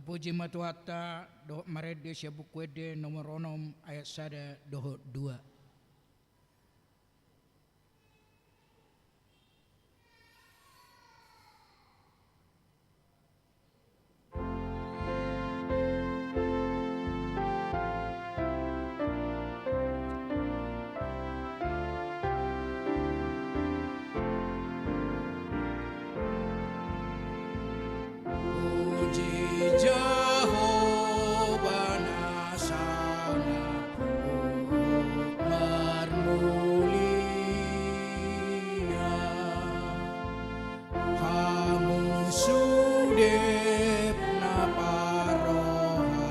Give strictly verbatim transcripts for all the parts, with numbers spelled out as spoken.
Puji ma Tuhanta, dohot marende sian Buku Ende nomor onom ayat sada dohot dua. Puji Jahowa na sangap, marmulia. Hamu sude na parroha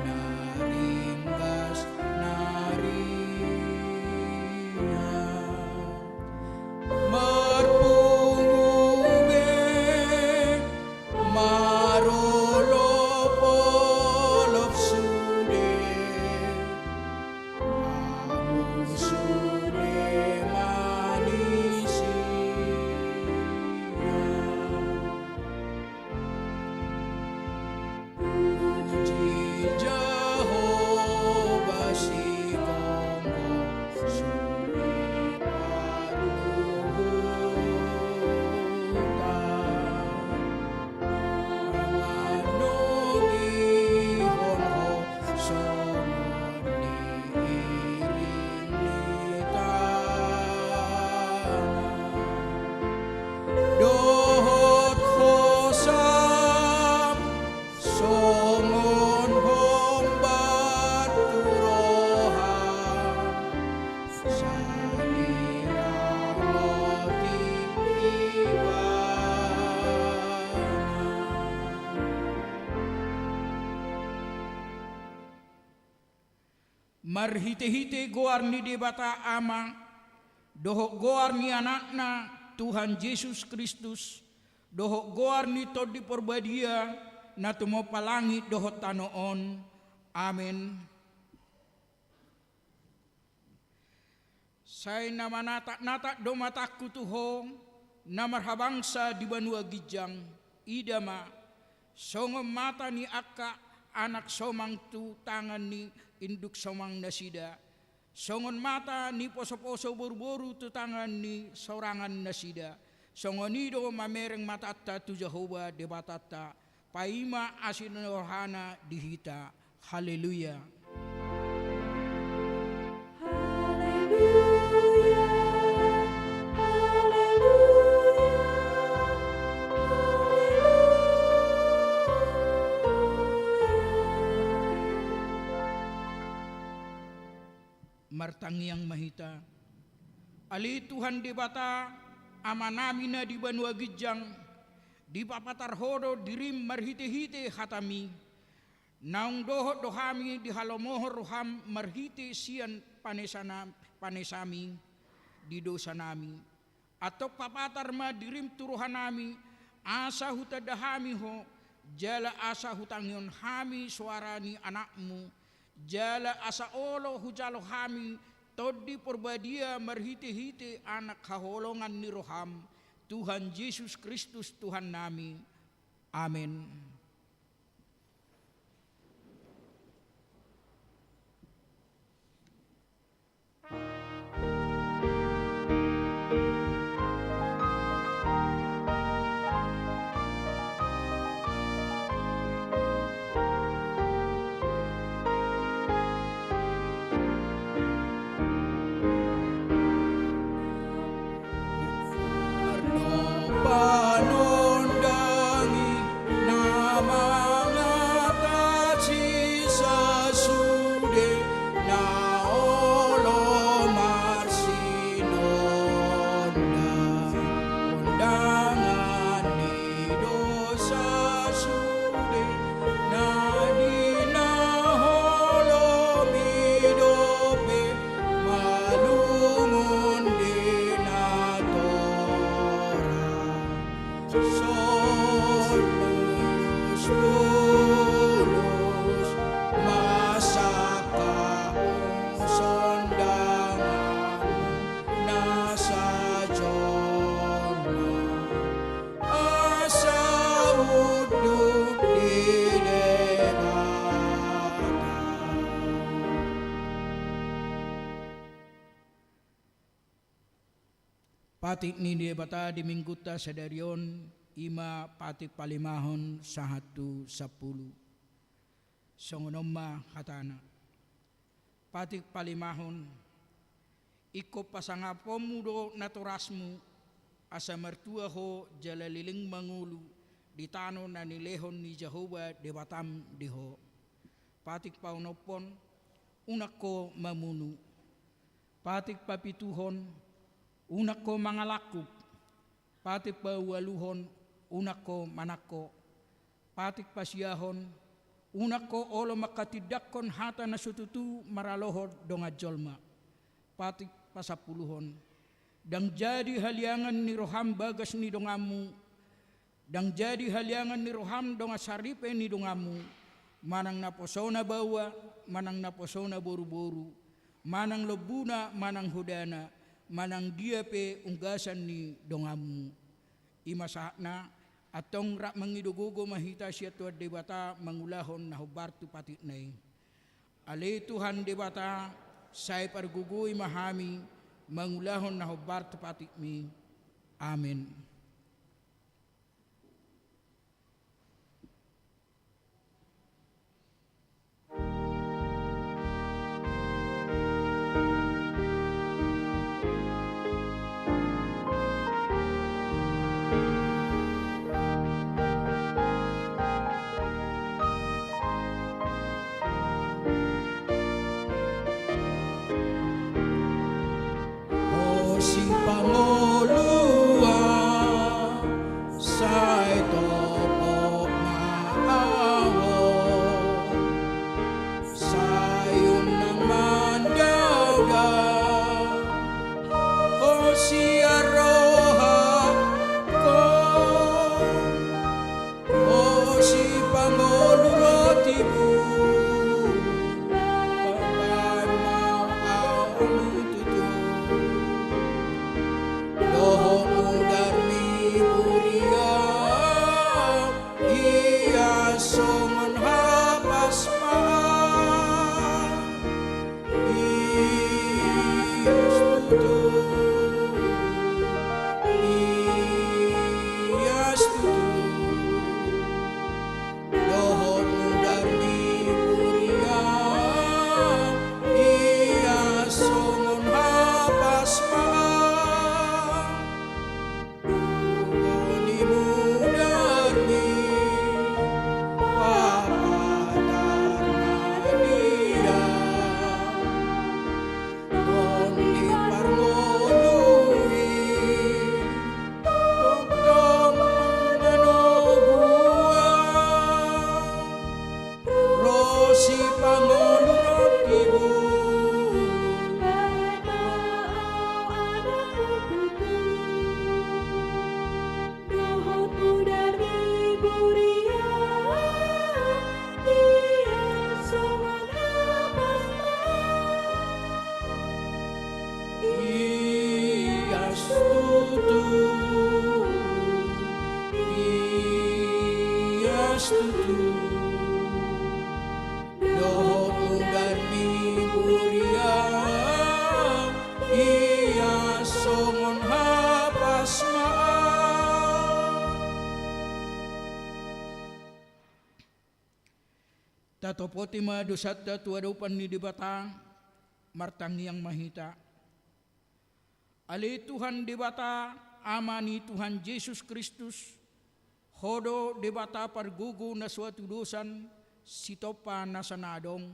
na ringgas na riang. Marpungu be, marolopolop sude, hamu sude manisia. Puji Jahowa sigomgom sude parluhutan. Manogihon ho songon ni iring ni tangam dohot hosam, songon hombar tu roha. Sai diramoti Ibana. Marhitehite goar ni Debata Ama, dohot goar ni Anakna, Tuhan Jesus Kristus, dohot goar ni Tondi Parbadia, na tumompa langit dohot tano on. Amen. Sai na manatap-natap do matangku tu Ho, na marhabangsa di banua ginjang. Ida ma, songon mata ni angka anak somang tu tangan ni induk somang nasida, songon mata ni poso-poso boru-boru tu tangan ni sorangan nasida, songon i do mamereng matanta tu Jahowa Debatanta, paima asi ni rohana di hita. Haleluya. Haleluya, haleluya, haleluya. Martangiang ma hita. Ale Tuhan Debata, Amanami na di banua ginjang, dipapatar Ho do dirim marhite-hite hataMi. Naung dohot do hami dihalomohon rohaM marhite sian panesana-, panesaMi di dosanami. Antong papatar ma dirim tu rohanami, asa hutanda hami Ho, jala asa hutangihon hami soara ni Anakmu, jala asa olo hujalo hami Tondi Porbadia marhite-hite Anak haholongan ni rohaM, Tuhan Jesus Kristus Tuhannami. Amen. Panondangi na Patik ni Debata di Minggunta sadari on, i ma patik palimahon sahat tu sampulu. Songon on ma hatana. Patik palimahon, ingkon pasangaponmu do natorasmu, asa martua ho jala leleng mangolu di tano na nilehon ni Jahowa Debatam di ho. Patik paonomhon, unang ho mamunu. Patik papituhon, unang ho mangalangkup. Patik paualuhon, unang ho manangko. Patik pasiahon, unang ho olo manghatindanghon hata na so tutu maralohon dongan jolma. Patik pasampuluhon, ndang jadi haliangan ni roham bagas ni donganmu, ndang jadi haliangan ni roham dongan saripe ni donganmu, manang naposona baoa, manang naposona boruboru, manang lombuna, manang hodana, manang dia pe unggasan ni donganmu. I ma sahatna, antong rap mangido gogo ma hita sian Tuhan Debata mangulahon na hombar tu patikna i. Ale Tuhan Debata, sai pargogoi ma hami mangulahon na hombar tu patikmi. Amen. Ho Sipangolu, sai topot ma ahu, sai unang mandauda ho sian rohangku. Ho Sipangolu, ro tibu, baen ma ahu tutu dohot mudarmi, burian i songon hapas ma ahu. Ias tutu, ias tutu, dohot mudarmi, burian i songon hapas ma ahu. Dohot mudarmi, papatar ma dia, tondi parngolu i, tongtong manogu ahu. Ro Sipangolu, ro tibu, baen ma ahu anakku tutu dohot mudarmi, burian i songon hapas ma ahu. Ias tutu, ias tutu, dohot mudarmi, burian i songon hapas ma ahu. Tatopoti ma dosanta tu adopan ni Debata, martangiang ma hita. Ale Tuhan Debata, Ama ni Tuhan Jesus Kristus, Ho do Debata pargogo na so hatudosan, sitompa nasa na adong,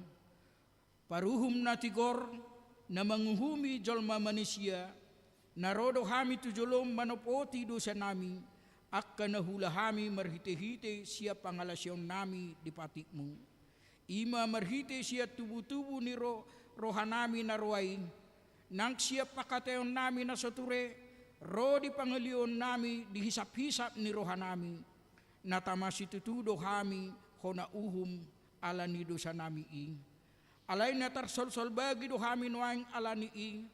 paruhum na tigor, na manguhumi jolma manisia, na ro do hami tu jolom manopoti dosanami, angka na huula hami marhitehite sian pangalaosionnami di patikmu. I ma marhite sian tubutubu ni ro-, rohanami na roa i, nang sian pangkataionnami na so ture, ro di pangaliaonnami di hisaphisap ni rohanami, na tama situtu do hami hona uhum ala ni dosanami i. Alai na tarsolsol bagi do hami nuaeng ala ni i,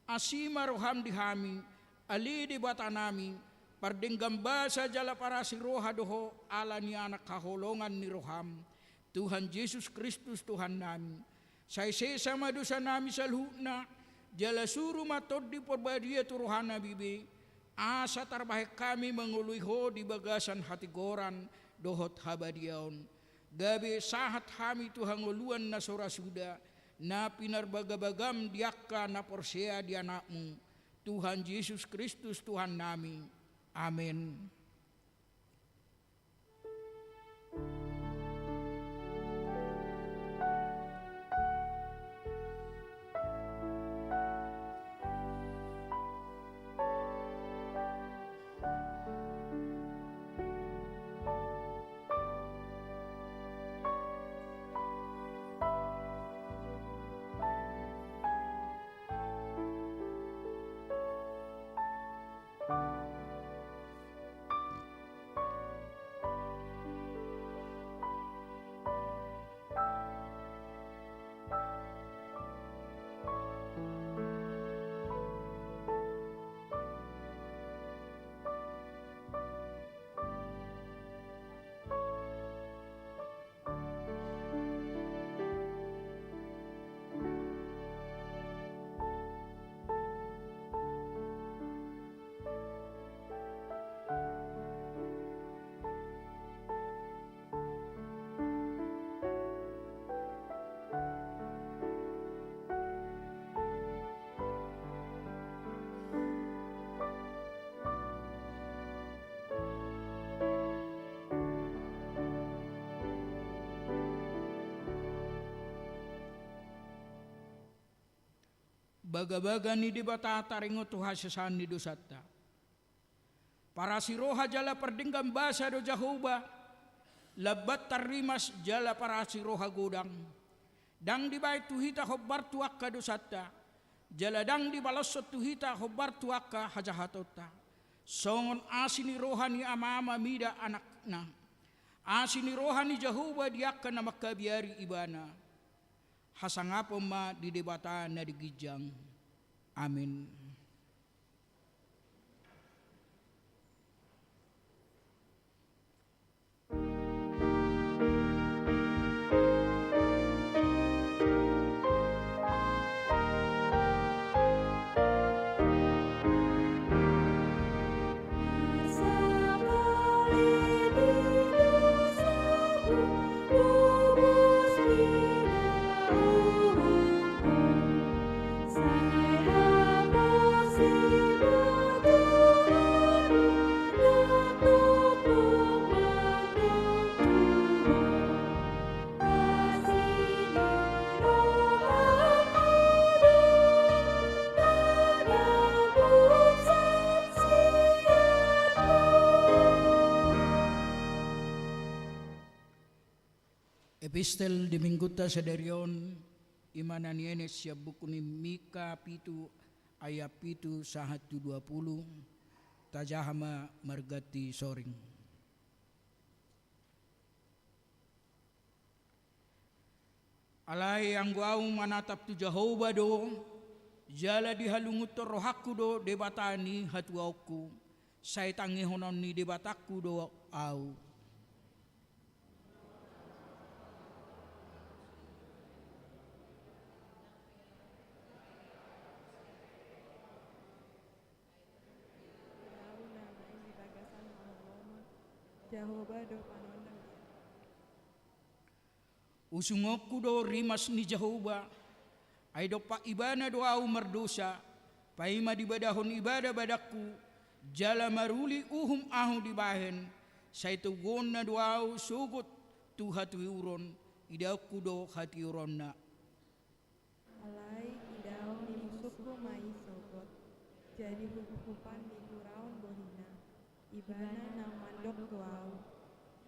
asi ma roham di hami, ale Debatanami, pardenggan basa jala parasi roha do ho ala ni Anak haholongan ni roham, Tuhan Jesus Kristus Tuhannami. Sai sesa ma dosanami saluhutna, Jala suru ma Tondi Parbadia tu rohana bibi, asa tarbahen hami mangoloi Ho di bagasan hatigoran dohot habadiaon, gabe sahat hami tu hangoluan na so ra suda, na pinarbagabaga-M di angka na porsea di Anak-Mu, Tuhan Jesus Kristus Tuhannami. Amen. Bagabaga ni Debata taringot tu hasesaan ni dosanta. Parasi roha jala pardenggan basa do Jahowa, lambat tarrimas jala parasi roha godang. Ndang dibahen tu hita hombar tu angka dosanta, jala ndang dibalashon tu hita hombar tu angka hajahatonta. Songon asi ni roha ni amama mida anakna, asi ni roha ni Jahowa di angka na mangkabiari Ibana. Hasangapon ma di Debata na di ginjang. Amen. Epistel di Minggunta sadari on, i ma na nienet sian buku ni Mika pitu ayat pitu sahat tu dua pulu. Tajaha ma marganti soring. Alai anggo ahu manatap tu Jahowa do, jala dihalungunhon rohangku do Debata ni hatuaonku, sai tangihonon ni Debatangku do ahu. Ahu na main di bagasan haholomon, Jahowa do panoan na mauliate. Usungonku do rimas ni Jahowa, ai dompak Ibana do ahu mardosa, paima dibadahon Ibana badanku, jala maruli uhum ahu dibahen, sai toguonna do ahu sogot tu hatiuron, idaonku do hatiuronna. Alai idaon ni musungku ma i sogot, jadi hupanhupan ni huraon bohina. Ibana na mandok tu ahu: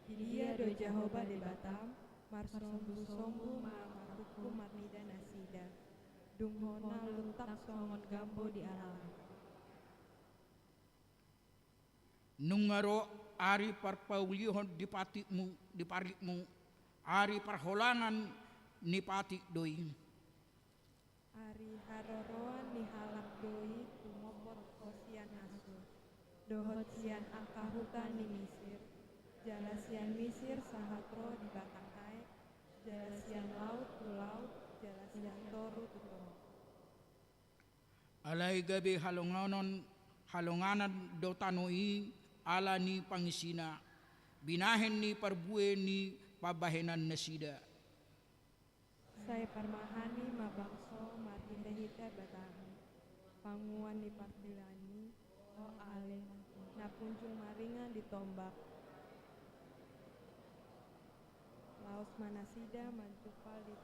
Di dia do Jahowa Debatam? Marsombusombu ma marhukum marnida nasida. Dung hona luntak songon gambo di alaman. Nunga ro ari parpaulihon di patikmu, di patikmu, ari parholangan ni patik do i. Ari haroroan ni halak do i tumopot ho sian asu, dohot sian angka huta ni Misir, jala sian Misir sahat ro di batang aek, jala sian laut tu laut, jala sian toru tu toru. Alai gabe halonganon, halonganan do tano i ala ni pangisina, binahen ni parbue ni pambahenan nasida. Sai parmahani ma bangso marhitehite batami, panguan ni pardilan i, o ale, na punjung maringan di tombak. Laos ma nasida manjumpal di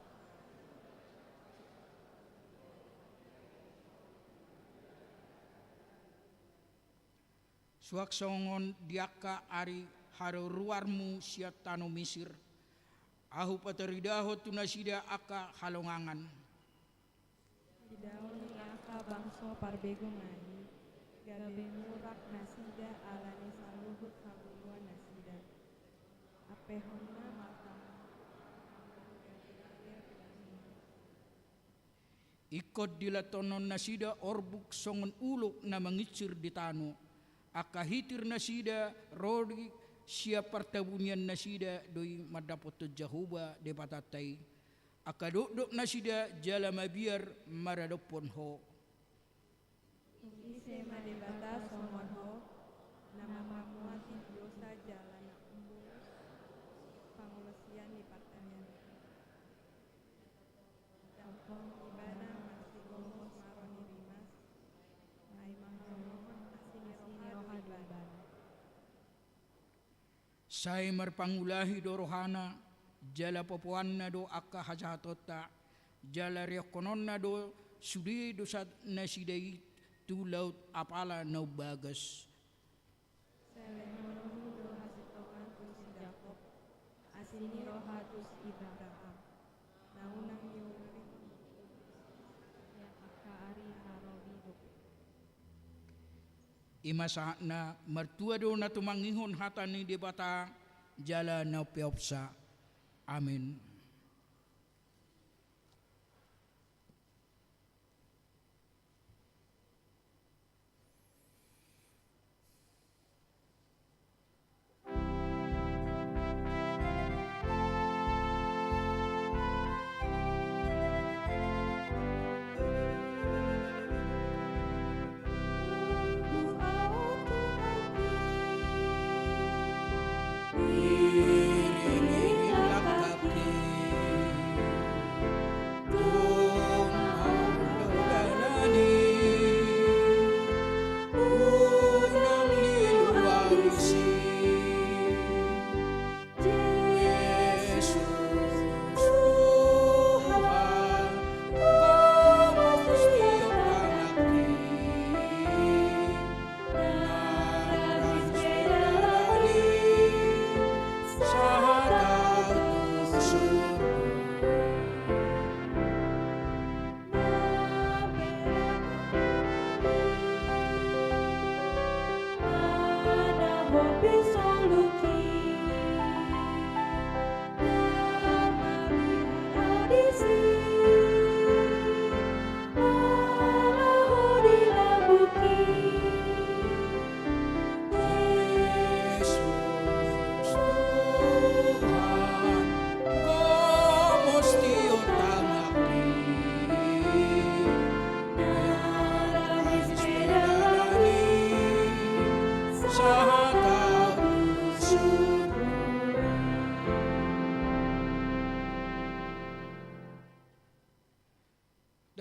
Suang songon di angka ari haruruarmu sian tano Misir, ahu patoridahon tu nasida angka halongangan. Idaon ni angka bangso parbegu ma i, gabe murang nasida ala ni saluhut hagoluan nasida. Ampehonna martama. Ingkon dilantonon nasida orbuk songon ulok na manginsir di tano. Angka hitir nasida ro di sian partabunian nasida do i mandapothon Jahowa Debatanta i. Angka dokdok nasida jala mabiar maradophon ho. Tung ise ma Debata songon ho, na mampamuati dosa jala na umbulus pangolosian ni partabunian. Dampong ibana marsigomos maro ni rimas, ai mangalomongkon asi ni roha do ibana. Sai marpangulahi do rohana, jala popoanna do angka hajahatonta, jala riophononna do sude dosa nasida i tu laut apala na umbagas. Sai lehononmu do hasintongan tu si Jakob, asi ni roha tu si Ibraham, na unang niurupi angka ari na ro di dope. I ma sahatna, martua do na tumangihon hata ni Debata jala na umpeopsa. Amen.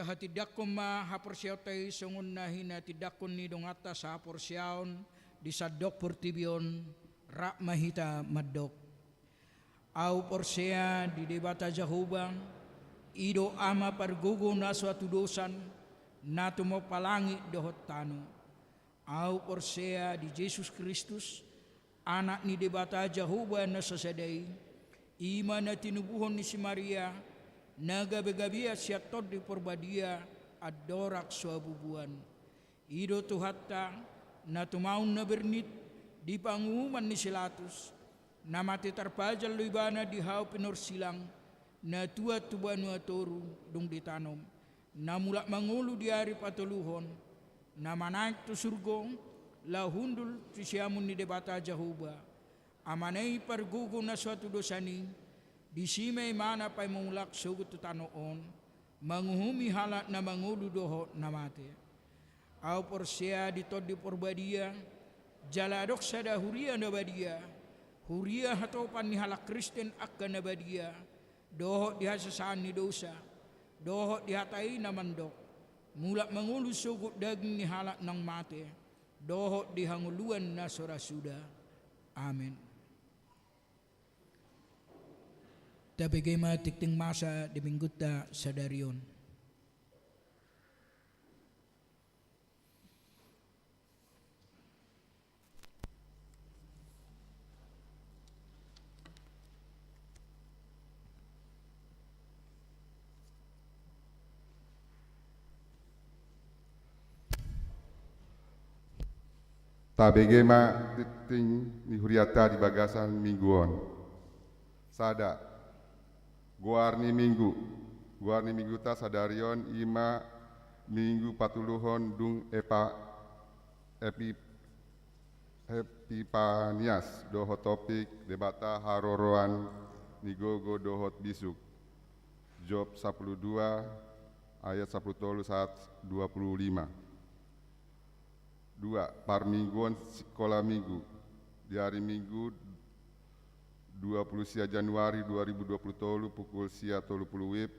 Tahatindangkon ma haporseaonta i songon na hinatindangkon ni donganta sahaporseaon di sandok portibi on. Rap ma hita mandok. Ahu porsea di Debata Jahowa, i do Ama pargogo na so hatudosan, na tumompa langit dohot tano. Ahu porsea di Jesus Kristus, Anak ni Debata Jahowa na sasada i, i ma na tinubuhon ni si Maria, na gabegabean sian Tondi Porbadia, andorang so habubuan. I do Tuhanta, na tumaon na bernit di panguhuman ni si Latus, na mate tarpajal do ibana di hau pinorsilang, na tuat tu banua toru dung ditanom, na mulak mangolu di ari patoluhon, na manaek tu surgo, laho hundul tu siamun ni Debata Jahowa, Amana i pargogo na so hatudosan i, disi ma ibana paimon mulak sogot tu tano on, manguhumi halak na mangolu dohot na mate. Ahu porsea di Tondi Parbadia, jala adong sada huria na badia, huria hatopan ni halak Kristen angka na badia, dohot di hasesaan ni dosa, dohot di hata i na mandok, mulak mangolu sogot daging ni halak naung mate, dohot di hangoluan na so ra suda. Amen. Tabege ma tingting masa di minggunta sadari on. Tabege ma tingting ni hurianta di bagasan minggu on. Sada, goar ni minggu. Goar ni minggunta sadari on i ma Minggu Patuluhon dung Epa-, Epi-, Epipanias, dohot topik debata haroroan ni gogo dohot bisuk. Job sampulu dua ayat sampulu tolu sahat dua pulu lima. Dua, parmingguon sikola minggu. Di ari Minggu dua pulu sia Januari dua ribu dua pulu tolu pukul sia tolu pulu wib,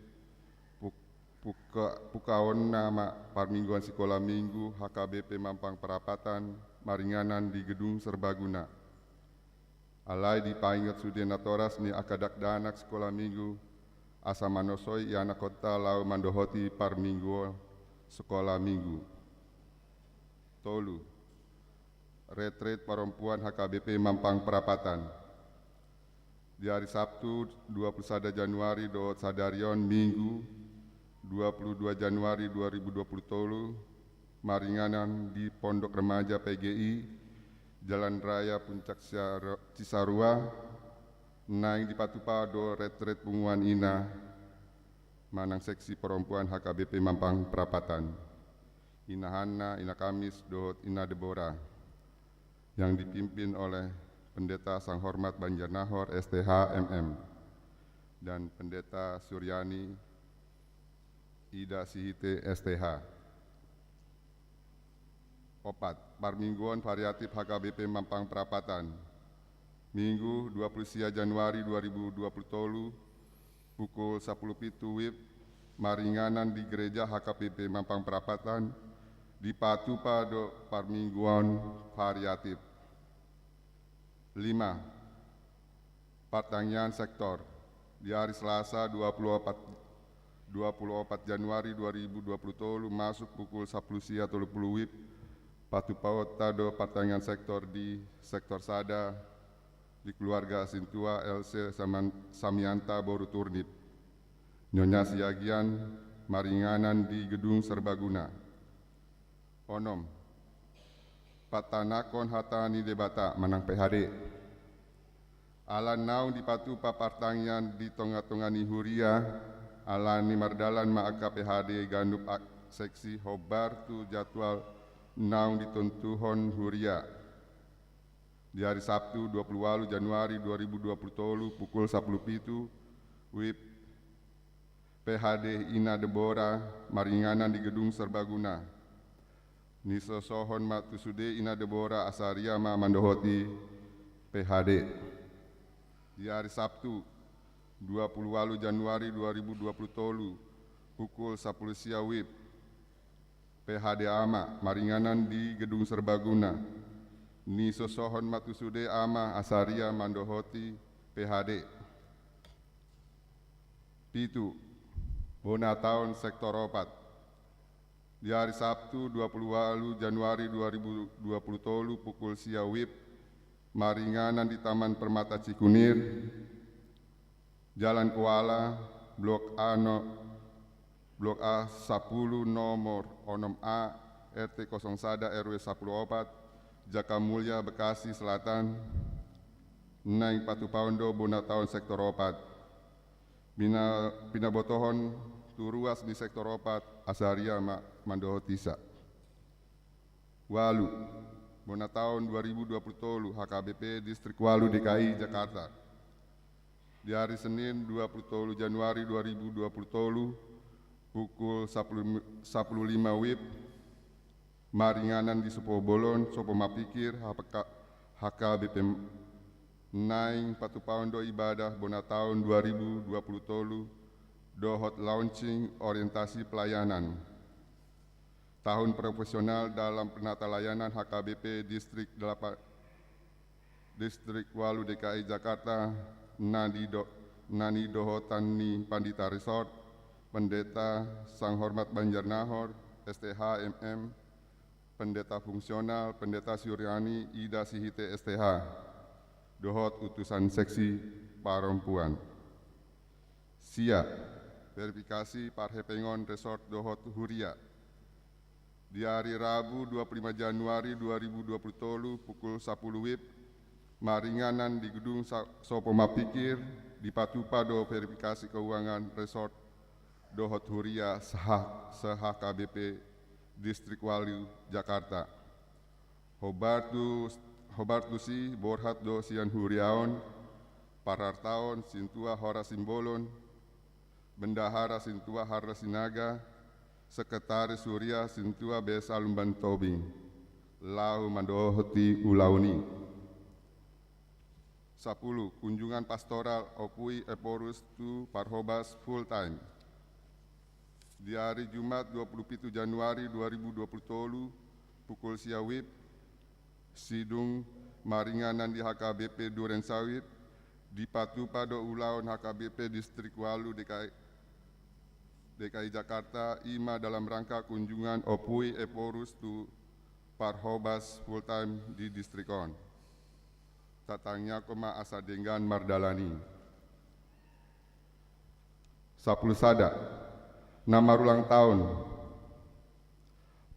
puk-, puka-, pukaonna ma parmingguon sikola minggu H K B P Mampang Prapatan maringanan di Gedung Serbaguna. Alai dipaingot sude natoras ni angka dakdanak sikola minggu, asa manosoi ianakhonta laho mandohoti parmingguon sikola minggu. Tolu, retret parompuan H K B P Mampang Prapatan. Di ari Sabtu dua pulu sada Januari dohot sadari on Minggu dua pulu dua Januari dua ribu dua pulu tolu, maringanan di Pondok Remaja P G I, Jalan Raya Puncak Cisar-, Cisarua, naeng dipatupa do retret punguan ina manang seksi parompuan H K B P Mampang Prapatan. Ina Hanna, Ina Kamis, dohot Ina Debora, yang dipimpin oleh Pendeta Sanghormat Banjarnahor, S T H, M M, dan Pendeta Suryani Ida Sihite, S T H. Opat, parmingguon variatif H K B P Mampang Prapatan. Minggu dua pulu sia Januari dua ribu dua pulu tolu, pukul sampulu pitu wib, maringanan di Gereja H K B P Mampang Prapatan, dipatupa do parmingguon variatif. Lima, partangiangan sektor. Di ari Selasa dua pulu opat, dua pulu opat Januari dua ribu dua pulu tolu, masuk pukul sampulu sia tolu pulu wib, patupaonta do partangiangan sektor di sektor sada, di keluarga Sintua L C Saman-, Samianta boru Turnip. Nyonya Siagian, maringanan di Gedung Serbaguna. Onom, patanakhon hata ni Debata manang P H D. Ala naung dipatupa partangiangan di tonga-tonga ni huria, alani mardalan ma angka P H D ganup a-, seksi hombar tu jadwal naung ditontuhon huria. Di ari Sabtu dua pulu ualu Januari dua ribu dua pulu tolu pukul sampulu pitu wib, P H D Ina Debora maringanan di Gedung Serbaguna. Nisosohon ma tu sude Ina Debora asa huria ma mandohoti P H D. Di ari Sabtu dua pulu ualu Januari dua ribu dua pulu tolu pukul sampulu sia wib, P H D Ama maringanan di Gedung Serbaguna. Nisosohon ma tu sude Ama asa huria mandohoti P H D. Pitu, bona taon sektor opat. Di ari Sabtu dua pulu ualu Januari dua ribu dua pulu tolu pukul sia wib, maringanan di Taman Permata Cikunir, Jalan Kuala, Blok A no-, Blok A sampulu nomor onom A, R T kosong sada R W sampulu opat, Jakamulia, Bekasi Selatan, naeng patupaon do bona taon sektor opat. Pina-, pinabotohon tu ruas ni sektor opat asa huria ma mandohotisa. Ualu, bona taon dua ribu dua pulu tolu H K B P Distrik Ualu D K I Jakarta. Di ari Senin dua pulu tolu Januari dua ribu dua pulu tolu pukul sampulu, sampulu lima wib, Maringanan di sopo bolon, sopo mapikir, H K B P naeng patupaon do ibadah bona taon dua ribu dua puluh tolu, dohot launching orientasi pelayanan tahun profesional dalam penata layanan H K B P Distrik delapan, Distrik ualu D K I Jakarta, na nido-, na nidohotan ni Pandita Resort, Pendeta Sanghormat Banjarnahor, S T H, M M, Pendeta Fungsional, Pendeta Suryani Ida Sihite, S T H, dohot utusan seksi parompuan. Sia, verifikasi parhepengon resort dohot huria. Di ari Rabu dua puluh lima Januari dua ribu dua puluh tolu pukul sapuluh WIB, maringanan di gedung sa-, sopo mapikir, dipatupa do verifikasi keuangan resort dohot huria se-H-, se-H K B P Distrik ualu Jakarta. Hombar tu, hombar tusi borhat do sian huria on, parartaon sintua horas simbolon, bendahara sintua Harda Sinaga, sekretaris huria sintua Besa Lumban Tobing, laho mandohoti ulaon i. Sapuluh, kunjungan pastoral Opui Ephorus tu Parhobas full time. Di ari Jumat dua puluh pitu Januari dua ribu dua puluh tolu, pukul sia WIB, sidung maringanan di H K B P Duren Sawit, dipatupa do ulaon H K B P Distrik ualu D K I, D K I Jakarta, i ma dalam rangka kunjungan Opui Ephorus tu Parhobas full time di distrik on. Tatangiangkon ma asa denggan mardalan i. Sapuluh sada. Na marulang taon.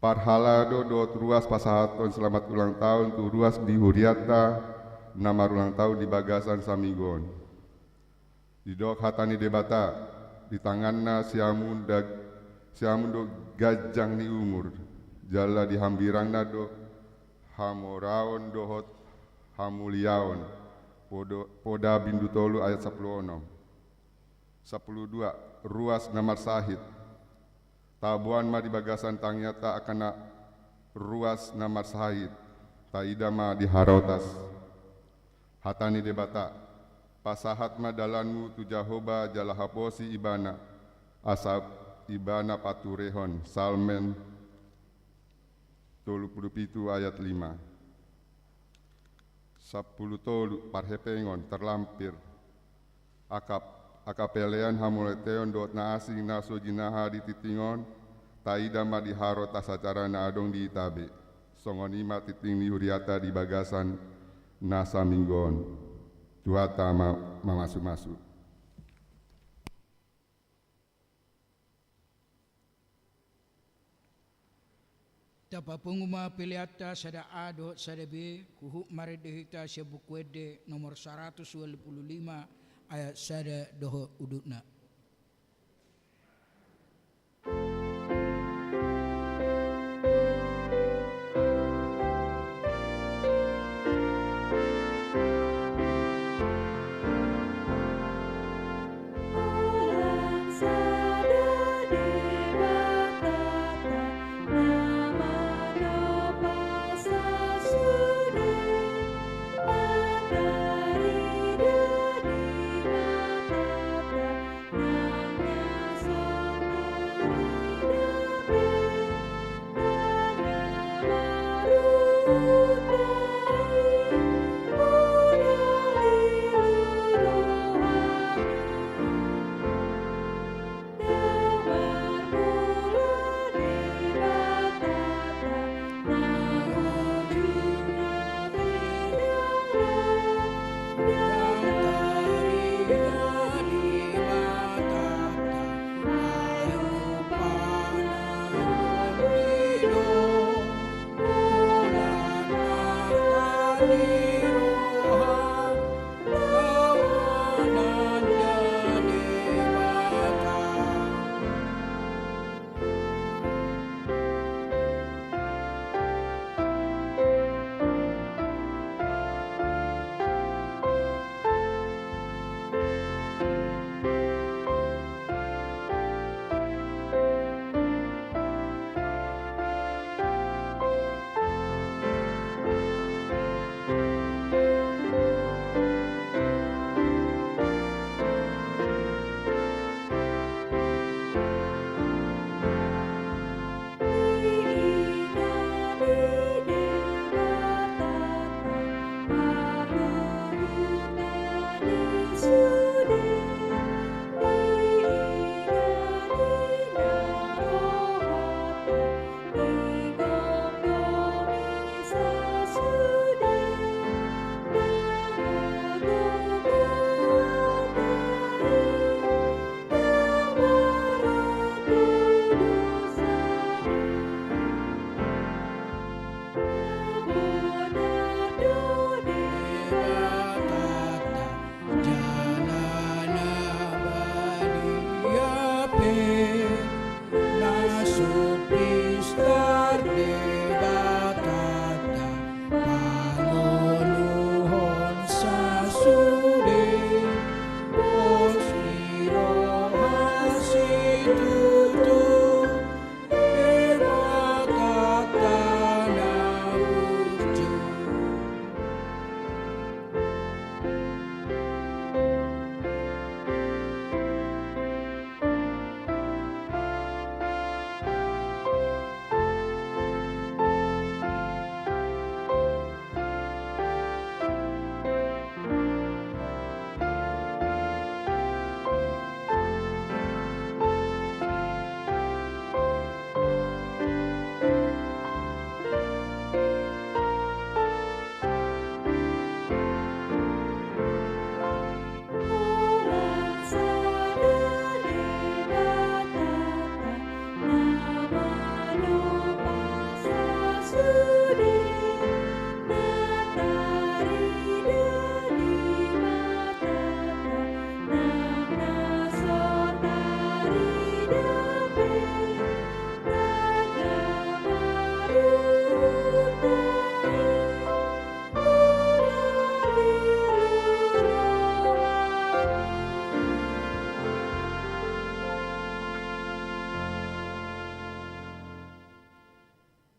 Parhalado dohot ruas pasahathon selamat ulang taon tu ruas di hurianta na marulang taon di bagasan saminggu on. Didok hata ni Debata, di tanganna siamun da-, siamun do ganjang ni umur, jala di hambirangna do hamoraon dohot hamuliaon, podo-, Poda bindu tolu ayat sapuluh onom. Sapuluh dua, ruas na marsahit. Taboan ma di bagasan tangiangta angka na ruas na marsahit, taida ma di harotas. Hata ni Debata, pasahat ma dalanmu tu Jahowa jala haposi Ibana, asa Ibana paturehon. Psalmen tolu puluh pitu ayat lima. Sapuluh tolu, parhepengon, terlampir. Angka, angka pelean, hamauliateon dohot na asing na so jinaha di tingting on, taida ma di harotas acara na adong di ita be. Songon i ma tingting ni huriata di bagasan na saminggu on. Tuhanta ma-, mamasumasu. Tapapungu ma peleanta sada A dohot sada B, huhut marende hita sian Buku Ende nomor saratus ualu pulu lima ayat sada dohot udutna.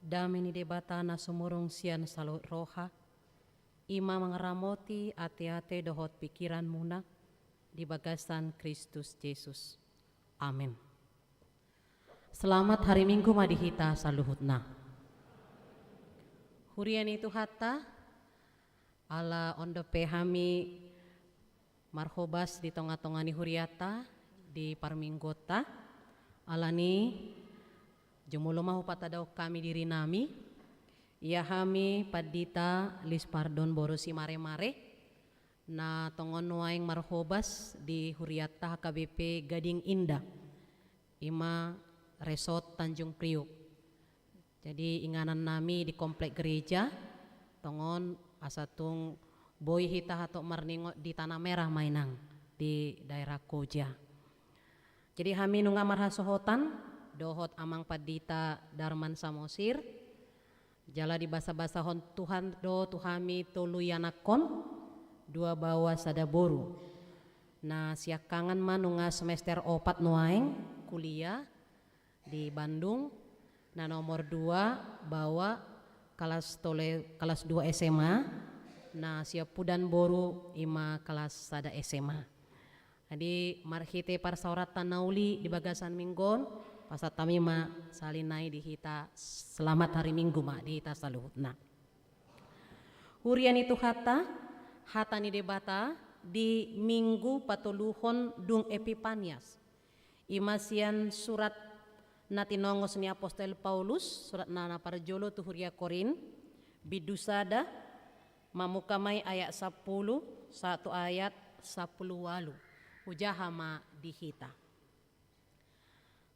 Dame ni Debata na sumurung sian saluhut roha, i ma mangaramoti ateate dohot pikiranmuna di bagasan Kristus Jesus. Amen. Selamat hari Minggu ma di hita saluhutna. Huria ni Tuhanta, ala on dope hami marhobas di tongatonga ni huriata di parmingguonta. Alani, jumolo ma hupatadahon hami dirinami. Ia hami Pandita Lispardon boru Simaremare, na tongon nuaeng marhobas di huriata H K B P Gading Indah, i ma Resort Tanjung Priuk. Jadi, inganannami di komplek gereja, tongon asa tung boi hita hatop marningot di Tanah Merah ma inang, di daerah Koja. Jadi, hami nunga marhasohotan dohot Amang Pandita Darman Samosir, jala dibasabasahon Tuhan do tu hami tolu ianakhon, dua baoa sada boru, na siangkangan ma nunga semester opat nuaeng kuliah di Bandung, na nomor dua baoa kelas tolu, kelas dua S M A, na siampudan boru i ma kelas sada S M A. Jadi, marhite parsaoranta na uli di bagasan minggu on, pasahat hami ma sahali nai di hita selamat hari Minggu ma di hita saluhutna. Huria ni Tuhanta, hata ni Debata di Minggu patoluhon dung Epipanias, i ma sian surat na tinongos ni apostel Paulus, suratna na parjolo tu huria Korint, bindu sada, mamungka ma i ayat sampulu sahat tu ayat sampulu ualu. Hujaha ma di hita.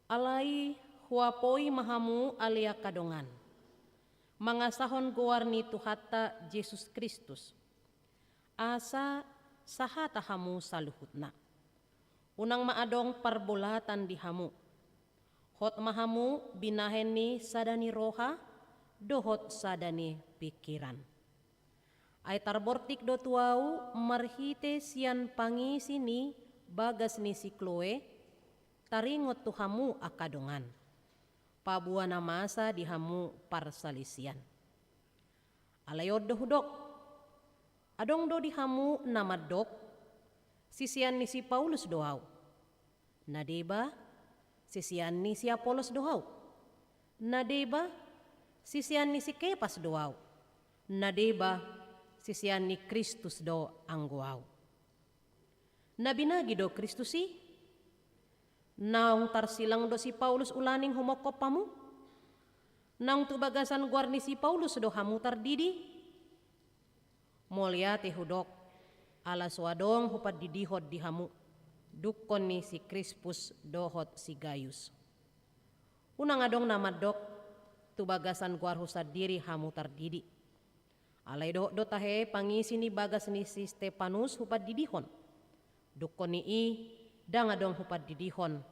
Alai huapoi ma hamu ale angka dongan, mangasahon goar ni Tuhanta Jesus Kristus, asa sahata hamu saluhutna. Unang ma adong parbolatan di hamu. Hot ma hamu binahen ni sada ni roha dohot sada ni pingkiran. Ai tarbortik do tu ahu marhite sian pangisi ni bagas ni si Kloe, taringot tu hamu angka dongan, paboa na masa di hamu parsalisian. Alai on do hudok, adong do di hamu na mandok, sisean ni si Paulus do ahu. Na deba, sisean ni si Apolos do ahu. Na deba, sisean ni si Kepas do ahu. Na deba, sisean ni Kristus do anggo ahu. Na binagi do Kristus i? Naung tarsilang do si Paulus ulaning humongkop hamu? Naung tu bagasan goar ni si Paulus do hamu tardidi? Mauliate hudok, ala so adong hupandidihon di hamu, dungkon ni si Krispus dohot si Gayus. Unang adong na mandok, tu bagasan goarhu sandiri hamu tardidi. Alai dohot do tahe pangisi ni bagas ni si Stepanus hupandidihon. Dungkon ni i, ndang adong hupandidihon,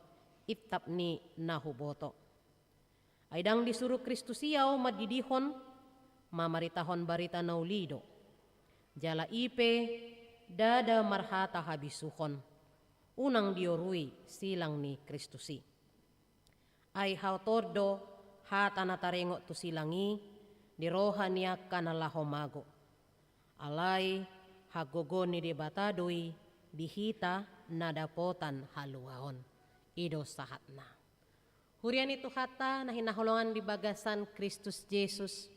intap ni na huboto. Ai ndang disuru Kristus i ahu mandidihon, mamaritahon barita na uli do. Jala i pe ndada marhata habisuhon, unang diorui silang ni Kristus i. Ai hot on do hata na taringot tu silang i di roha ni angka na laho mago. Alai hagogoon ni Debata do i di hita na dapotan haluaon. I do sahatna. Huria ni Tuhanta na hinaholongan di bagasan Kristus Jesus.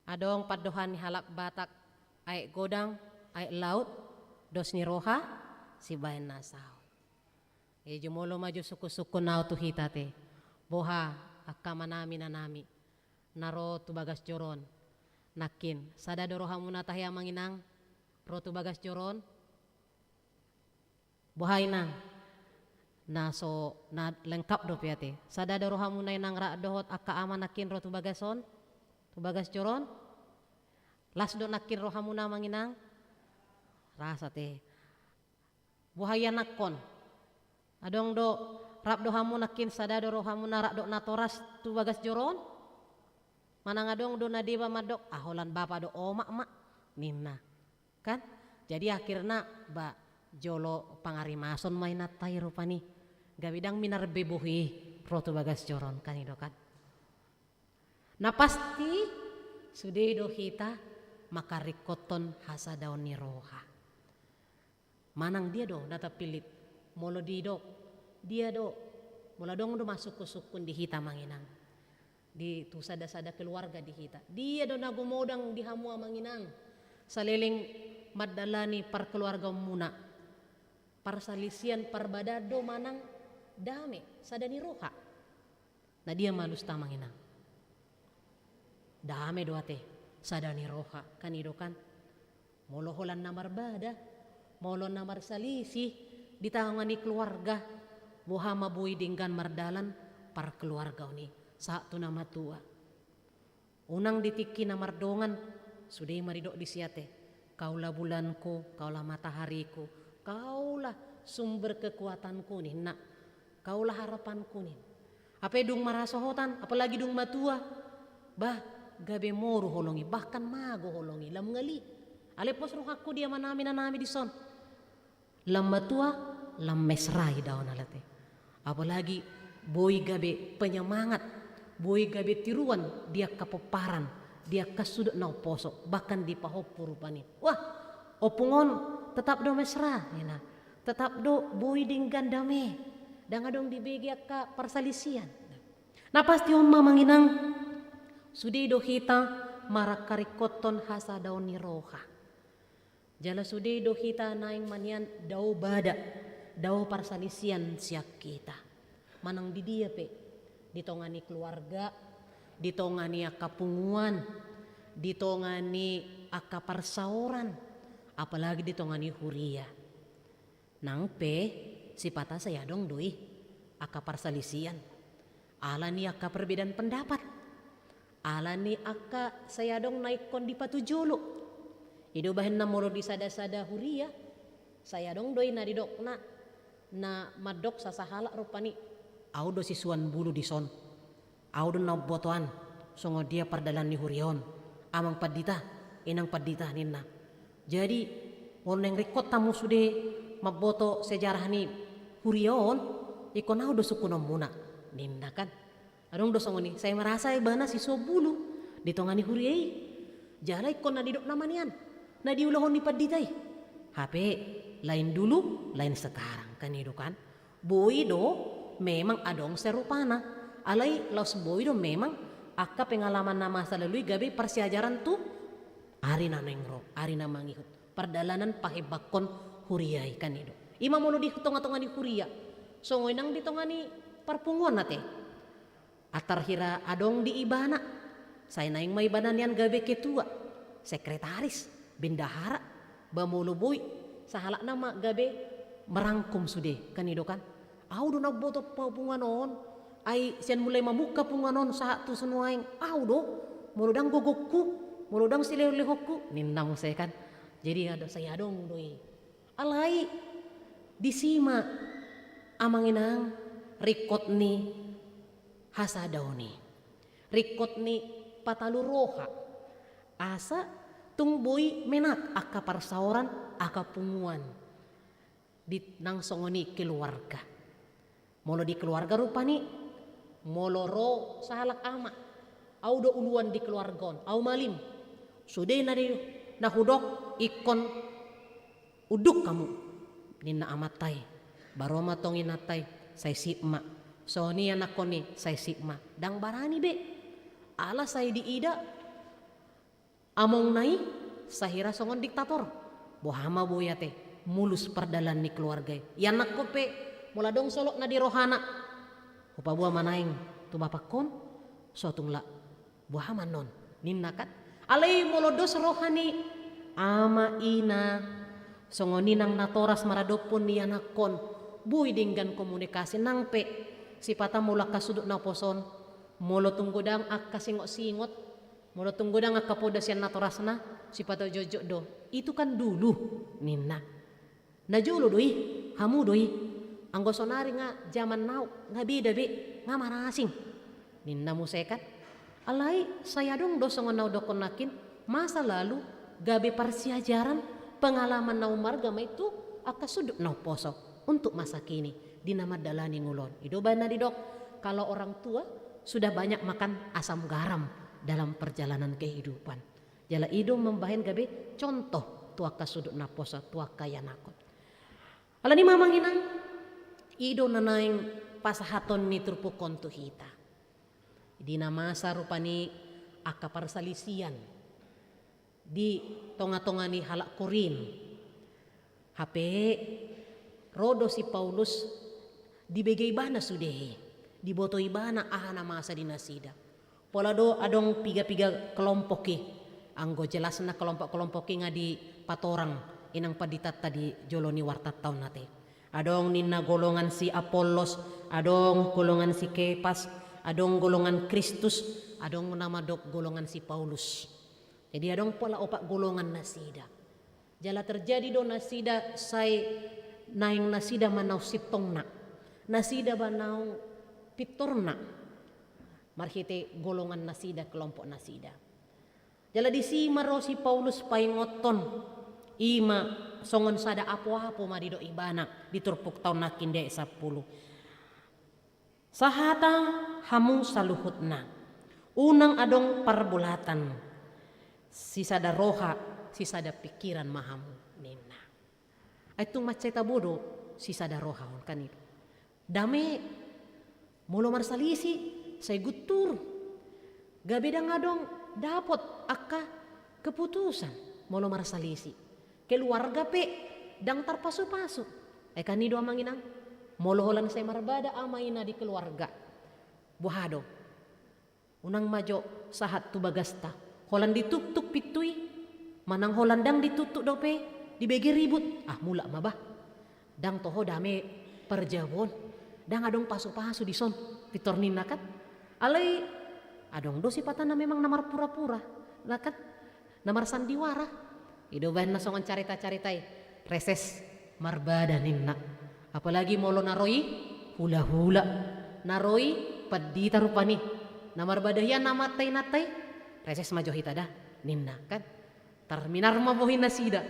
Adong pandohan ni halak Batak, aek godang, aek laut, dos ni roha, sibaen na saut. Jadi jumolo ma jo sungkunsungkun ahu tu hita ate. Boha angka amanami, inanami, na ro tu bagas joro on. Nangkin, sada do rohamuna tahe amang inang ro tu bagas joro on? Boha inang? Na so, na lengkap dope ate. Sada do rohamuna inang rap dohot angka ama nangkin ro tu bagas on? Tu bagas joro on? Las do nangkin rohamuna amang inang? Las ate. Boha ianakhon? Adong do, rap do hamu nangkin sada do rohamuna rap dohot natoras tu bagas joro on? Manang adong do na deba mandok, ah, holan bapa dohot omak ma, ninna. Kan? Jadi akhirna, ba, jolo pangarimason ma inanta i rupani. Gabe ndang minar be bohi ro tu bagas joro on, kan i do kan? Na pasti, sude do hita mangkaringkothon hasadaon ni roha. Manang dia do na tapillit, molo didok, dia do, molo adong do ma sungkun-sungkun di hita amang inang. Di tu sada-sada keluarga di hita. Dia do na gumodang di hamu amang inang. Saleleng mandalani parkeluargaonmuna. Parsalisian, parbadaan do manang dame, sada ni roha. Na dia malusta amang inang. Dame do ate, sada ni roha, kan i do kan. Molo holan na marbada, molo na marsalisi, di tonga ni keluarga, boha ma boi denggan mardalan, parkeluargaon i, sahat tu na matua. Unang di tingki na mardongan, sude ma didok disi ate, kaulah bulanku, kaulah matahariku, kaulah sumber kekuatanku ninna, kaulah harapanku ninna. Hape dung marhasohotan, apalagi dung matua, bah, gabe moru holong i, bahkan mago holong i, lam ngali. Alai pos rohangku di amanami inanami dison. Lam matua, lam mesra i daon alate. Apalagi boi gabe penyemangat, boi gabe tiruan di angka pomparan, di angka sudut na umposo, bahkan di pahompu rupani. Wah, ompung on tetap do mesra, ninna. Tetap do boi denggan dame. Ndang adong dibege angka parsalisian. Na pasti on ma amang inang, sude do hita mangkaringkothon hasadaon ni roha. Jala sude do hita naeng manian dao bada, dao parsalisian sian hita. Manang di dia pe, di tonga ni keluarga, di tonga ni angka punguan, di tonga ni angka parsaoran, apalagi di tonga ni huria. Nang pe, sipata sai adong do i angka parsalisian. Ala ni angka perbedaan pendapat. Ala ni angka sai adong na ingkon dipatujolo. I do bahenna molo di sada-sada huria, sai adong do i na didokna, na mandok sasahalak rupani, au do sisuan bulu dison. Au do na umboto an, songon dia pardalan ni huria on, amang pandita, inang pandita ninna. Jadi, molo naeng ringkot hamu sude mamboto sejarah ni huria on, ingkon au do sungkunonmuna, ninna kan. Adong do songon i, sai merasa ibana sisuan bulu di tonga ni huria i. Jala ingkon na didok nama nian, na diulahon ni pandita i. Hape, lain dulu, lain sekarang, kan i do kan. Boi do memang adong sai rupana. Alai laos boi do memang angka pengalaman na masa lalu i gabe parsiajaran tu ari na naeng ro, ari na mangihut. Pardalanan pahembangkon huria i kan i do. I ma molo di tonga-tonga ni huria. Songon i nang di tonga ni parpunguan ate. Antar hira adong di ibana, sai naeng ma ibana nian gabe ketua, sekretaris, bendahara, ba molo boi, sahalakna ma gabe merangkum sude, kan i do kan. Au do na umboto parpunguan on, ai sian mulai mamungka punguan on sahat tu nuaeng, au do, molo ndang gogongku, molo ndang silehon-lehonku, ninna muse kan. Jadi adong, sai adong do i. Alai, disi ma amang inang ringkot ni hasadaon i. Ringkot ni patalu roha. Asa tung boi menak angka parsaoran, angka punguan. Di nang songon i keluarga. Molo di keluarga rupani, molo ro sahalak ama, au do uluan di keluarga on, au malim. Sude na di, na hudok ingkon unduk hamu, ninna amanta i. Baru ma tong inanta i, sai sip ma. Songon i anakkon i, sai sip ma. Ndang barani be. Ala sai diida, amongna i sahira songon diktator. Boha ma boi ate, mulus pardalan ni keluarga i. Ianakkon pe, molo adong solot na di rohana. Hupaboa ma naeng tu bapangkon, so tung la boha ma annon, ninna kan. Alai molo dos roha ni ama ina, songon i nang natoras maradophon ianakkon, boi denggan komunikasi nang pe, sipata molo angka sudut na poso on, molo tung godang angka singot-singot, molo tung godang angka poda sian natorasna, sipata jotjot do. Itu kan dulu, ninna. Na jolo do i, hamu do i. Anggo sonari nga jaman now, nga beda be, nga marasing. Ninna muse kan. Alai, sai adong do songon na hudokkon nangkin, masa lalu, gabe parsiajaran, pengalaman na umarga ma i tu angka sudut na umposo. Untuk masa kini, di na mandalani ngolu on. I do baen na didok, kalau orang tua sudah banyak makan asam garam. dalam perjalanan kehidupan. Jala i do mambahen gabe contoh tu angka sudut naposo, tu angka ianakhon. Alani i ma amang inang, i do na naeng pasahaton ni turpuk on tu hita. Di na masa rupani angka parsalisian di tonga-tonga ni halak Korint. Hape ro do si Paulus, dibege ibana sude i, diboto ibana aha na masa di nasida. Pola do adong piga-piga kelompok i, anggo jelasna kelompok-kelompok i nga dipatorang inang panditanta di jolo ni wartanta on ate. Adong ninna golongan si Apollos, adong golongan si Kepas, adong golongan Kristus, adong na mandok golongan si Paulus. Jadi adong pola opat golongan nasida. Jala terjadi do nasida sai naeng nasida manaon sintongna, nasida manaon pintorna, marhite golongan nasida, kelompok nasida. Jala disi ma ro si Paulus paingothon, i ma songon sada apo-apo ma didok ibana di turpukta on nangkin di ayat sampulu. Sahata hamu saluhutna, unang adong parbolatan, sisada roha, sisada pikiran ma hamu ninna. Ai tung mansai tabo do sisada roha on kan i do. Dame molo marsalisi sai guntur. Gabe ndang adong dapot angka keputusan molo marsalisi. Keluarga pe ndang tarpasu-pasu. Ai kan i do amang inang. Molo holan sai marbada ama ina di keluarga, boha do? Unang ma jo sahat tu bagasta. Holan dituktuk pintu i, manang holan ndang dituktuk dope, dibege ribut, ah, mulak ma bah. Ndang toho dame parjabu on. Ndang adong pasu-pasu dison, pintor ninna kan. Alai adong do sipata na memang na marpura-pura, na kan, na marsandiwara. I do bahen na songon carita-carita i, reses marbada ninna. Apalagi molo na ro i hula-hula, na ro i pandita rupani. Na marbada hian amanta inanta i, reses ma jo hita da ninna kan. Tarminar ma bohi nasida.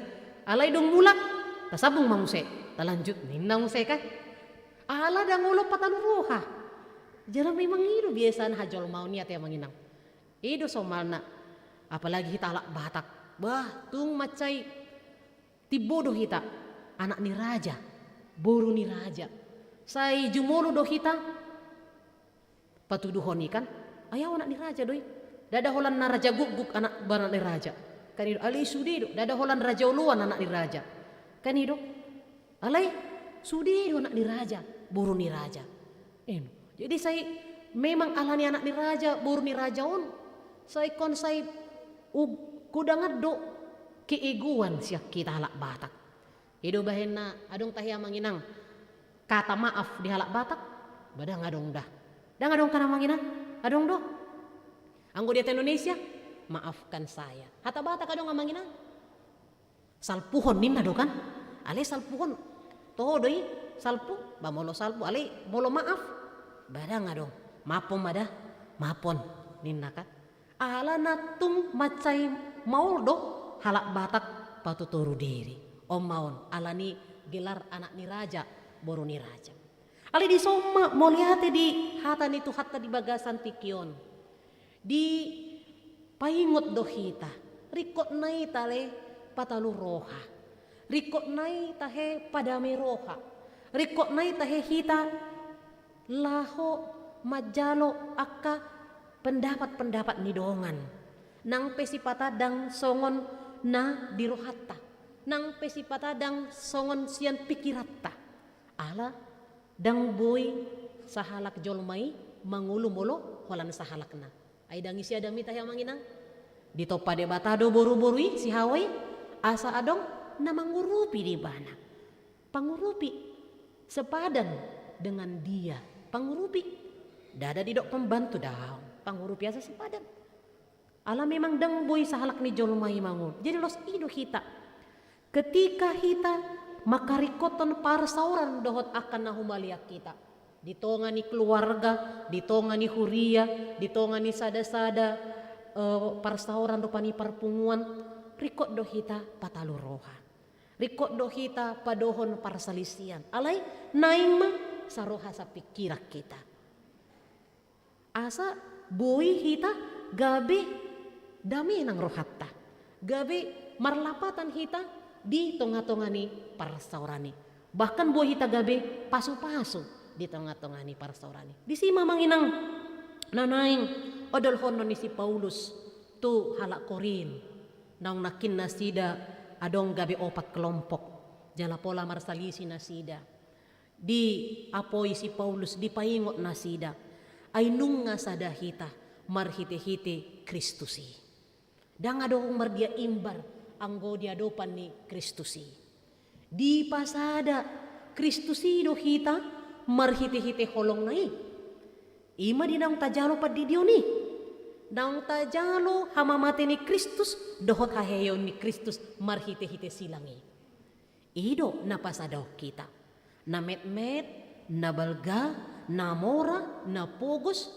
Alai dung mulak, tasambung ma muse, talanjut ninna muse kan. Ala ndang olo patalu roha. Jala memang i do biasana hajolmaon i ate amang inang. I do somalna. Apalagi hita halak Batak. Bah, tung mansai timbo do hita, anak ni raja, boru ni raja. Sai jumolo do hita patuduhon i kan. Ai au anak ni raja do i. Ndada holan na raja gukguk anak, anak ni raja. Kan i do, alai sude do, ndada holan raja oloan anak ni raja. Kan i do. Alai sude do anak ni raja, boru ni raja. Eno. Jadi sai memang alani anak ni raja, boru ni raja on, sai ingkon sai ug-, godang do keegoan sian hita halak Batak. I do bahenna adong tahe amang inang kata maaf di halak Batak, ba ndang adong da. Ndang adong kan amang inang? Adong do. Anggo di hata Indonesia, maafkan saya. Hata Batak adong amang inang? Salpuhon ninna do kan? Alai salpuhon. Toho do i, salpu, ba molo salpu, alai molo maaf, ba ndang adong. Maafhon ma da, maafhon ninna kan. Alana tung mansai maol do halak Batak patutoru diri. On ma on, alani gelar anak ni raja, boru ni raja. Alai dison ma mauliate di hata ni Tuhanta di bagasan tingki on. Dipaingot do hita, ringkot na i tahe patalu roha, ringkot na i tahe padame roha, ringkot na i tahe hita laho manjalo angka pendapat-pendapat ni dongan. Nang pe sipata ndang songon na di rohanta, nang pe sipata ndang songon sian pikiranta. Ala ndang boi sahalak jolma i mangolu molo holan sahalakna. Ai ndang ise adong i tahe amang inang. Ditompa Debata do boru-boru i, si Hawa i, asa adong na mangurupi di ibana. Pangurupi sepadan dengan dia. Pangurupi. Ndada didok pembantu, daong. Pangurupi asa sepadan. Ala memang ndang boi sahalak ni jolma i mangolu. Jadi laos i do hita. Ketika hita mangkaringkothon parsaoran dohot angka na humaliang hita. Di tonga ni keluarga, di tonga ni huria, di tonga ni sada-sada, eh, parsaoran rupani parpunguan, ringkot do hita patalu roha. Ringkot do hita padohon parsalisian. Alai naeng ma saroha sapingkiran hita. Asa boi hita gabe dame nang rohanta, gabe marlapatan hita di tonga-tonga ni parsaoran i. Bahkan boi hita gabe pasu-pasu di tonga-tonga ni parsaoran i. Disi ma amang inang na naeng odolhonon ni si Paulus tu halak Korint. Naung nangkin nasida adong gabe opat kelompok, jala pola marsalisi nasida. Diapoi si Paulus, dipaingot nasida, ai nunga sada hita marhite-hite Kristus i. Ndang adong mardia imbar anggo di adopan ni Kristus i. Dipasada Kristus i do hita marhite-hite holongna i. I ma di naung tajalo pandidion i, naung tajalo hamamate ni Kristus dohot haheheon ni Kristus marhite-hite silang i. I do na pasadahon hita, na metmet, na balga, na mora, na pogos,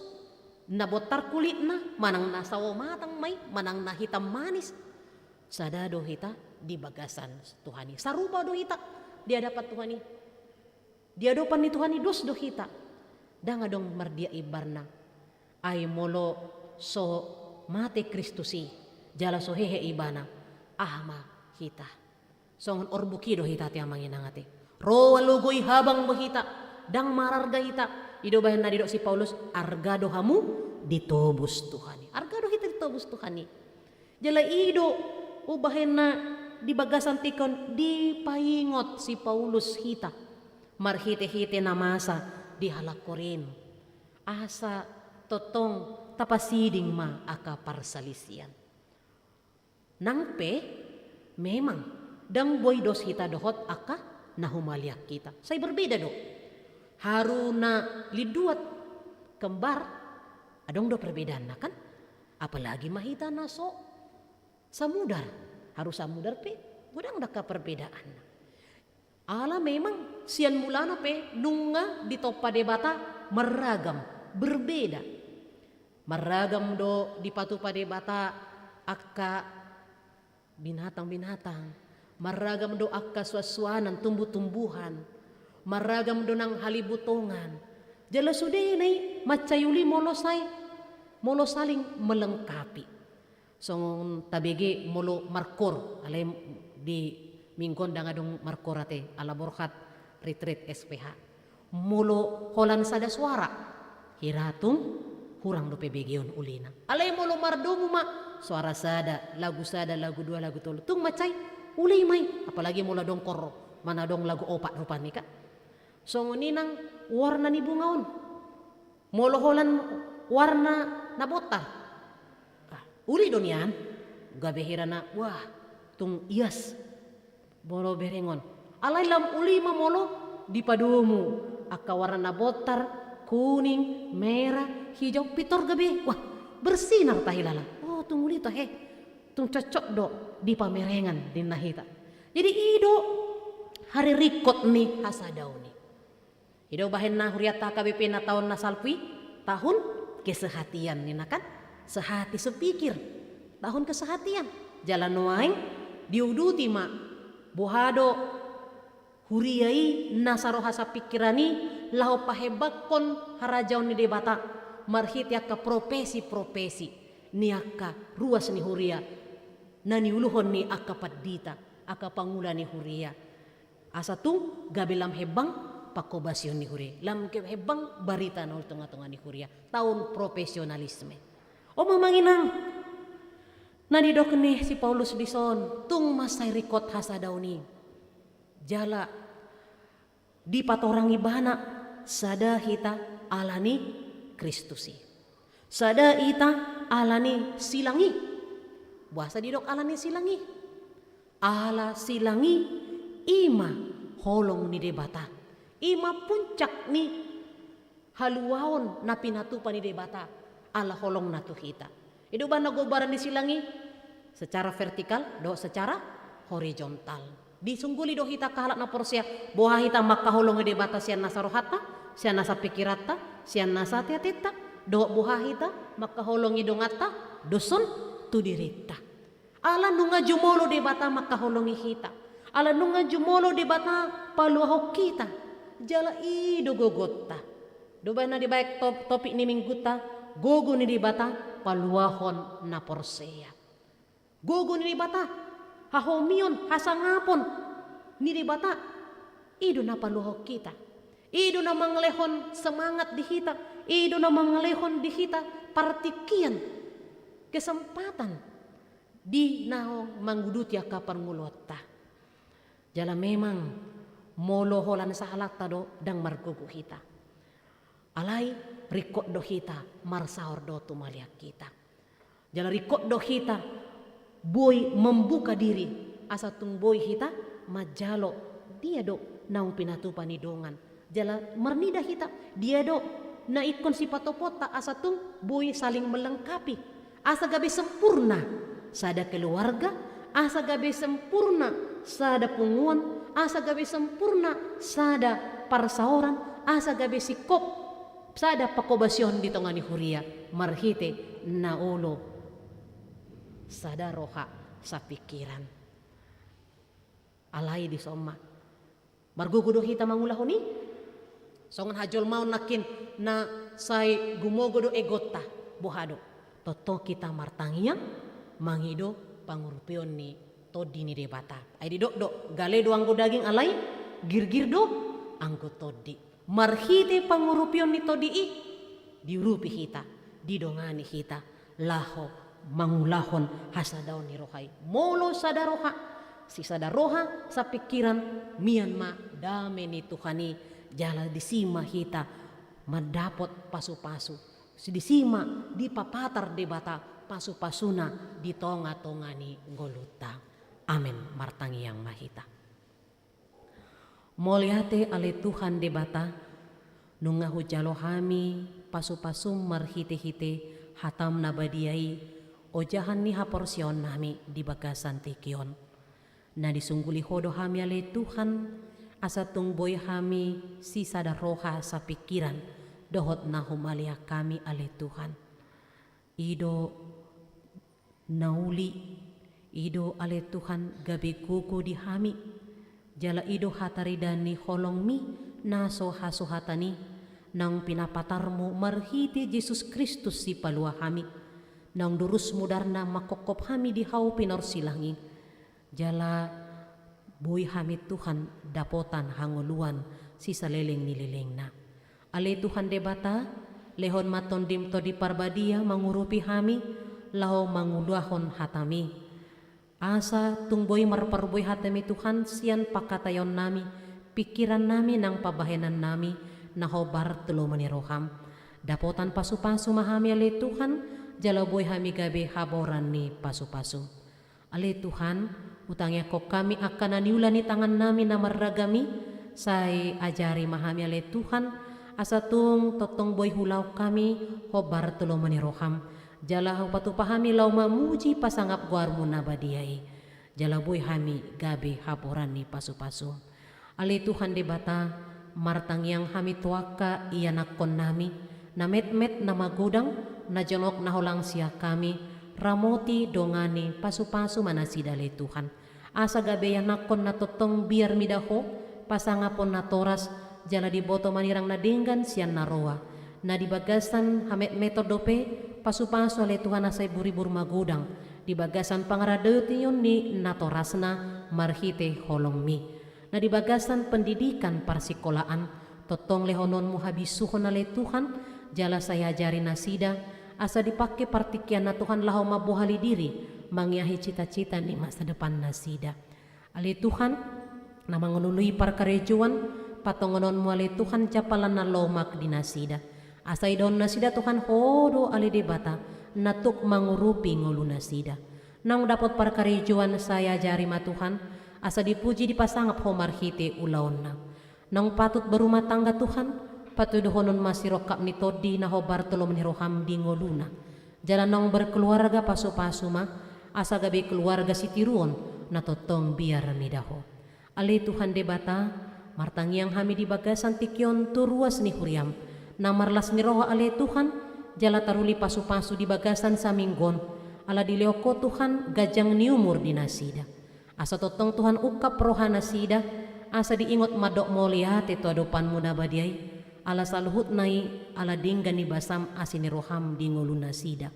na bontar kulitna, manang na sawo matang ma i, manang na hitam manis. Sada do hita di bagasan Tuhan i, sarupa do hita di adopan Tuhan i. Di adopan ni Tuhan i dos do hita. Ndang adong mardia imbarna. Ai molo so mate Kristus i, jala so hehe Ibana, aha ma hita? Songon orbuk i do hita ate amang inang ate. Ro alogoi habang do hita, ndang mararga hita. I do bahen na didok si Paulus, arga do hamu ditobus Tuhan i. Arga do hita ditobus Tuhan i. Jala i do umbahen na di bagasan tingki on dipaingot si Paulus hita marhite-hite na masa di halak Korint. Asa tongtong tapasiding ma angka parsalisian. Nang pe memang ndang boi dos hita dohot angka na humaliang hita. Sai berbeda do. Haru na linduat kembar, adong do perbedaanna kan? Apalagi ma hita na so samudar. Haru samudar pe godang do angka perbedaanna. Ala memang sian mulana pe nunga ditompa Debata marragam, berbeda. Marragam do dipatupa Debata angka binatang-binatang, marragam do angka suan-suanan, tumbuh-tumbuhan, marragam do nang halibutongan. Jala sudena i mansai uli molo sai, molo saling melengkapi. Songon tabege molo markoor, alai di minggu on ndang adong markoor ate, ala borhat retreat S P H. Molo holan sada suara, hira tung hurang dope begeon ulina. Alai molo mardomu ma, suara sada, lagu sada, lagu dua, lagu tolu, tung mansai uli ma i, apalagi molo adong koor, manang adong lagu opat rupani kan. Songon i nang warna ni bunga on. Molo holan warna na bontar, ah, uli do nian, gabe hira na, wah, tung ias. Molo bereng on. Alai lam uli ma molo dipadomu angka warna na bontar, kuning, merah, hijau, pintor gabe, wah, bersinar tahilala. Oh, tung uli tahe, tung cocok do dipamerengan ninna hita. Jadi i do hariringkot ni hasadaon i. I do bahen na hurianta H K B P na taon na salpu i, tahun kesehatian ninna kan? Sehati sepikir. Tahun kesehatian. Jala nuaeng diuduti ma boha do huria i na saroha sapingkiran i laho pahembangkon harajaon ni Debata marhite angka profesi-profesi ni angka ruas ni huria na niuluhon ni angka pandita, angka pangula ni huria. Asa tung gabe lam hembang pangkobasion ni huria, lam hembang barita na uli tonga-tonga ni huria, taon profesionalisme. O amang inang, na nidok ni si Paulus dison, tung mansai ringkot hasadaon i. Jala dipatorang ibana, sada hita ala ni Kristus i. Sada hita ala ni silang i. Boasa didok ala ni silang i? Ala silang i, i ma holong ni Debata. I ma puncak ni haluaon na pinatupa ni Debata ala holongna tu hita. I do bahen na gombaran ni silang i secara vertikal dohot secara horizontal. Disungguli do hita angka halak na porsea, boha hita mangkaholongi Debata sian nasa rohanta, sian nasa pingkiranta, sian nasa ateatenta, dohot boha hita mangkaholongi donganta, dos on tu dirinta. Ala nunga jumolo Debata mangkaholongi hita. Ala nunga jumolo Debata paluahon hita. Jala i do gogonta. Do bahen na dibaen top-, topik ni minggunta, gogo ni Debata paluahon na porsea. Gogo ni Debata, hahomion, hasangapon ni Debata, i do na paluahon hita. I do na mangalehon semangat di hita, i do na mangalehon di hita partingkian, kesempatan di naung manguduti angka parngoluonta. Jala memang molo holan sahalanta do ndang margogo hita. Alai ringkot do hita marsaor dohot humaliang hita. Jala ringkot do hita boi membuka diri, asa tung boi hita manjalo dia do naung pinatupa ni dongan. Jala marnida hita, dia do na ingkon sipatoponta, asa tung boi saling melengkapi, asa gabe sempurna sada keluarga, asa gabe sempurna sada punguan, asa gabe sempurna sada parsaoran, asa gabe singkop sada panghobasion di tonga ni huria marhite na olo sada roha sapingkiran. Alai dison ma, margogo do hita mangulahon i? Songon hajolmaon nangkin na sai gumogo do egonta, boha do? Tongtong hita martangiang mangido pangurupion ni Tondi ni Debata. Ai didok do, gale do anggo daging, alai girgir do anggo tondi. Marhite pangurupion ni Tondi i, diurupi hita, didongani hita laho mangulahon hasadaon ni roha i. Molo sada roha, sisada roha sapingkiran, mian ma dame ni Tuhan i, jala disi ma hita mandapot pasupasu. Disi ma dipapatar Debata pasupasuna di tongatonga ni ngolunta. Amen. Martangiang ma hita. Mauliate ale Tuhan Debata, nunga hujalo hami pasupasum marhitehite hatam na badia i, ojahan ni haporseaonnami di bagasan tingki on. Na disungguli Ho do hami ale Tuhan, asa tung boi hami sisada roha sapingkiran dohot na humaliang hami ale Tuhan. I do na uli, i do ale Tuhan gabe gogo di hami, jala i do hatarida ni holongmi na so hasuhatan i, naung pinapatarmu marhite Jesus Kristus Sipalua hami, naung durus mudarna manghophop hami di hau pinorsilang i, jala boi hami Tuhan dapotan hangoluan sisaleleng ni lelengna. Ale Tuhan Debata, lehon ma Tondim Tondi Parbadia mangurupi hami, laho mangulahon hatami. Asa tung boi marparbue hatami Tuhan sian pangkataionnami, pingkirannami nang pambahenannami, na hombar tu lomo ni roham. Dapotan pasupasu ma hami ale Tuhan, jala boi hami gabe haboran ni pasupasu. Ale Tuhan, hutangiangkon hami angka na niula ni tangannami na marragam i, sai ajari ma hami ale Tuhan, asa tung tongtong boi huulahon hami hombar tu lomo ni roham, jala hupatupa hami laho mamuji pasangap goarmu na badia i, jala boi hami gabe haboran ni pasupasu. Ale Tuhan Debata, martangiang hami tu angka ianakkonnami, na metmet na magodang, na jonok na holang sian hami, ramoti dongani pasupasu ma nasida ale Tuhan. Asa gabe ianakkon na tongtong biar mida Ho, pasangapon na toras, jala diboto manirang na denggan sian na roa. Na di bagasan hametmeton dope, pasupasu ale Tuhan asa iburibur magodang, di bagasan pangaradoti on ni natorasna marhite holongmi. Na di bagasan pendidikan parsikolaan, tongtong lehononmu habisuhon ale Tuhan, jala sai ajari nasida, asa dipangke partingkianna Tuhan laho mambohali diri, mangeahi cita-cita ni masa depan nasida. Ale Tuhan, na mangalului parkarejoan, patongononmu ale Tuhan jampalan na lomak di nasida. Asa idaon nasida Tuhan Ho do ale Debata, na tuk mangurupi ngolu nasida. Naung dapot parkarejoan sai ajari ma Tuhan, asa dipuji dipasangap Ho marhite ulaonna. Naung patut berumah tangga Tuhan, patuduhonon ma sirongkap ni tondi na hombar tu lomo ni roham di ngoluna. Jala naung berkeluarga pasupasu ma, asa gabe keluarga sitiruon, na tongtong biar mida Ho. Ale Tuhan Debata, martangiang hami di bagasan tingki on tu ruas ni huriam, na marlas ni roha ale Tuhan, jala taruli pasupasu di bagasan saminggu on, ala dilehon Ho Tuhan ganjang ni umur di nasida. Asa tongtong Tuhan ungkap roha nasida, asa diingot mandok mauliate tu adopanmu na badia i, ala saluhutna i, ala denggan ni basam asi ni roham di ngolu nasida.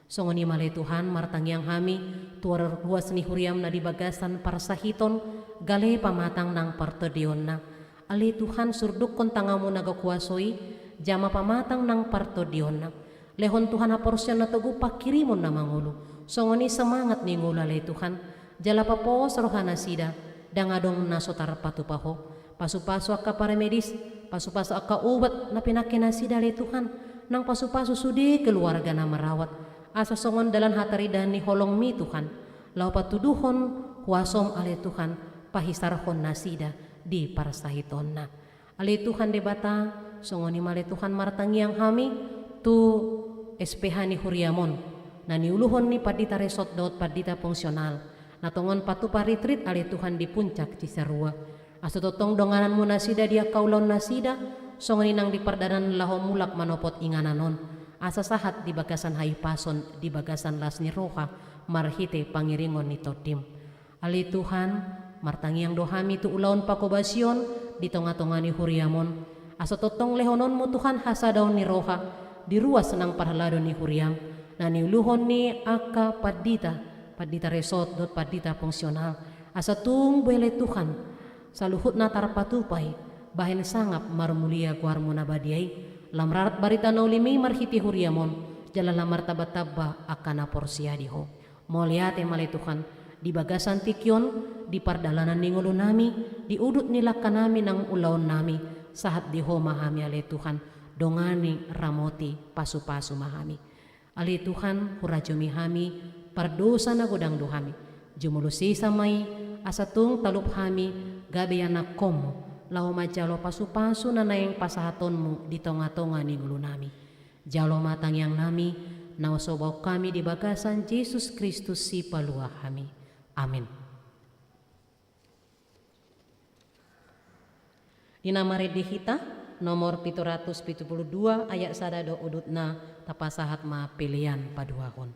Songon i ma ale Tuhan, martangiang hami tu ruas ni huriam na di bagasan parsahiton, gale pamatang nang partondionna. Ale Tuhan, surdukkon tanganmu na gabe kuaso i, jama pamatang nang partondionna. Lehon Tuhan haporseaon na togu, panghirimon na mangolu. Songon i semangat ni ngolu ale Tuhan, jala papos roha nasida, ndang adong na so tarpatupa Ho. Pasupasu angka paramedis, pasupasu angka ubat na pinangke nasida ale Tuhan, nang pasupasu sude keluarga na marawat, asa songon dalan hataridahan ni holongmi Tuhan, laho patuduhon kuasom ale Tuhan, pahisarhon nasida di parsahitonna. Ale Tuhan Debata, songon i ma ale Tuhan martangiang hami tu S P H ni huriam on, na niuluhon ni pandita resort dohot pandita fungsional, na tongon patupa retreat ale Tuhan di Puncak Cisarua. Asa tongtong dongananmu nasida di angka ulaon nasida, songon i nang di pardalanan laho mulak manopot inganan on, asa sahat di bagasan hahipason di bagasan las ni roha, marhite pangiringon ni Tondim. Ale Tuhan, martangiang do hami tu ulaon pangkobasion di tongatonga ni huriam on, asa tongtong lehononmu Tuhan hasadaon ni roha di ruas nang parhalado ni huriam, na niuluhon ni angka pandita, pandita resort dohot pandita fungsional, asa tung boi ale Tuhan, saluhutna tarpatupa i, bahen sangap marmulia goarmu na badia i, lam rarat barita na ulimi marhite huriam on, jala lam martambatamba angka na porsea di Ho. Mauliate ma ale Tuhan, di bagasan tingki on, di pardalanan ni ngolunami, di udut ni langkanami nang ulaonnami, sahat di Ho ma hami ale Tuhan, dongani, ramoti, pasupasu ma hami. Ale Tuhan, hurajomi hami, pardosa na godang do hami. Jumolo sesa ma i, asa tung talup hami, gabe ianakhonmu, laho manjalo pasupasu na naeng pasahatonmu di tongatonga ni ngolunami. Jalo ma tangiangnami, na so hubahen hami di bagasan Jesus Kristus Sipalua hami. Amen. Di na marende hita, nomor pitu ratus pitu pulu dua, ayat sada do udutna, tapasahat ma pelean paduahon.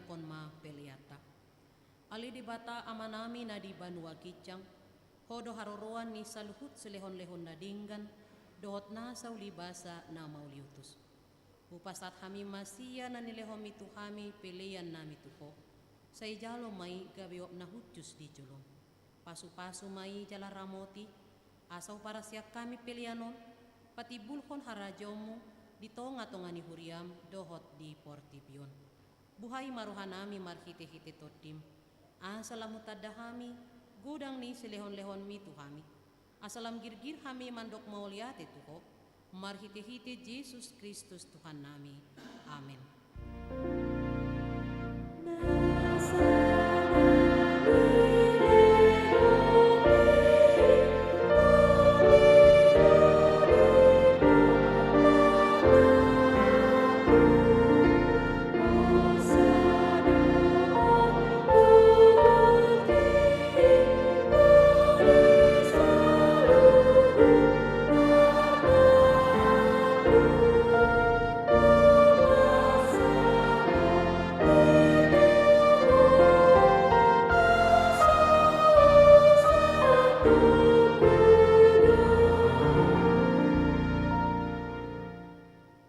Hon ma peleanta. Ale Debata Amanami na di banua ginjang, Ho do haroroan ni saluhut silehonlehon na denggan dohot nasa ulibasa na mauliutus. Hupasahat hami ma sian na nilehonMi tu hami peleannami tu Ho. Sai jalo ma i gabe uap na hushus di jolom. Pasupasu ma i jala ramoti, asa huparasian hami pelean on patimbulhon harajaonMu di tongatonga ni huriaM dohot di portibi on. Buhai ma rohanami marhitehite TondiM, asa lam hutanda hami godang ni silehonlehonMi tu hami, asa lam girgir hami mandok mauliate tu Ho, marhitehite Jesus Kristus Tuhannami. Amen.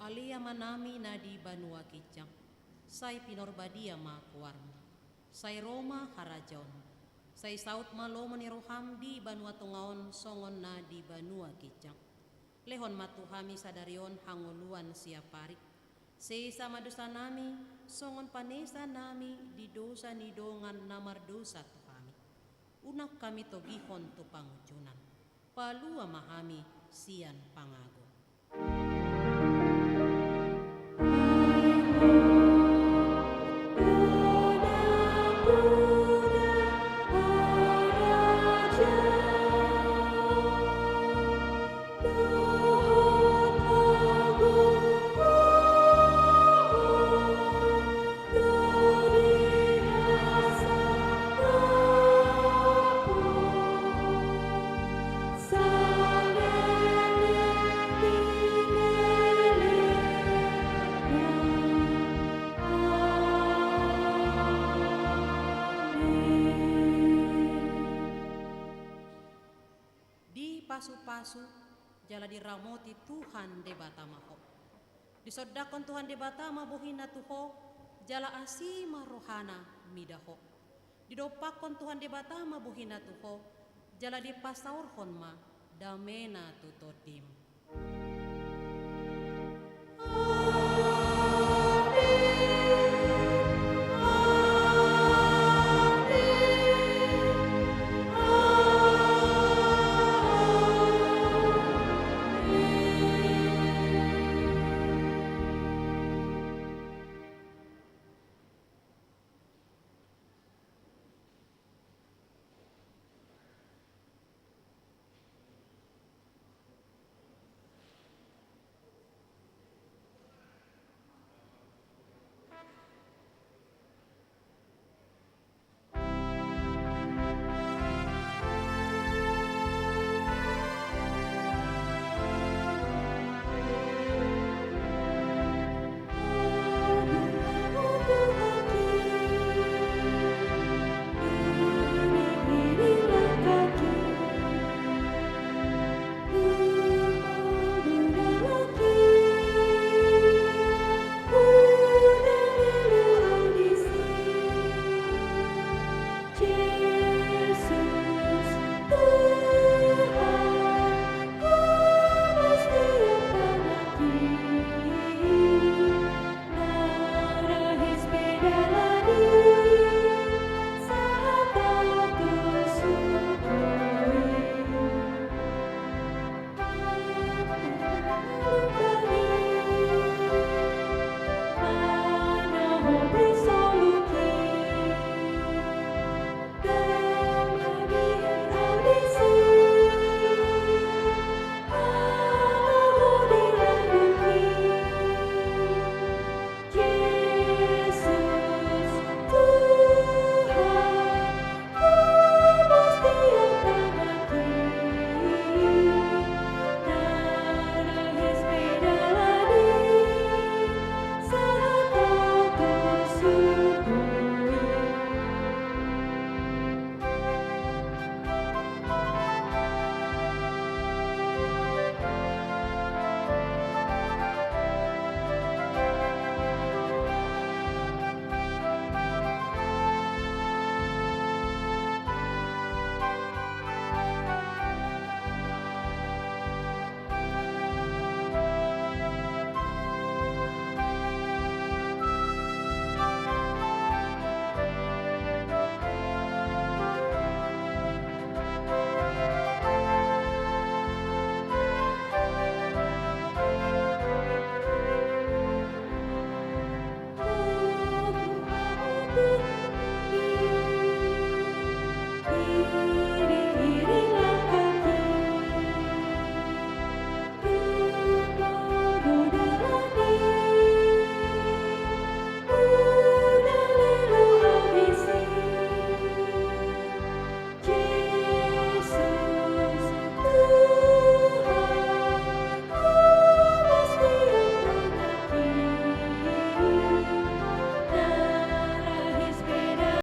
Ale Amanami na di banua ginjang, sai pinorbadia ma goarMu. Sai ro ma harajaonMu. Sai saut ma lomo ni rohaM di banua tonga on songon na di banua ginjang. Lehon ma tu hami sadari on hangoluan siapari. Sesa ma dosanami songon panesanami di dosa ni dongan na mardosa tu hami. Unang hami togihon tu pangunjunan. Palua ma hami sian pangago. Dipasupasu jala diramoti Tuhan Debata ma ho. Disondangkon Tuhan Debata ma bohina tu ho, jala asi ma rohana mida ho. Didompakkon Tuhan Debata ma bohina tu ho, jala dipasaorhon ma damena tu tondim.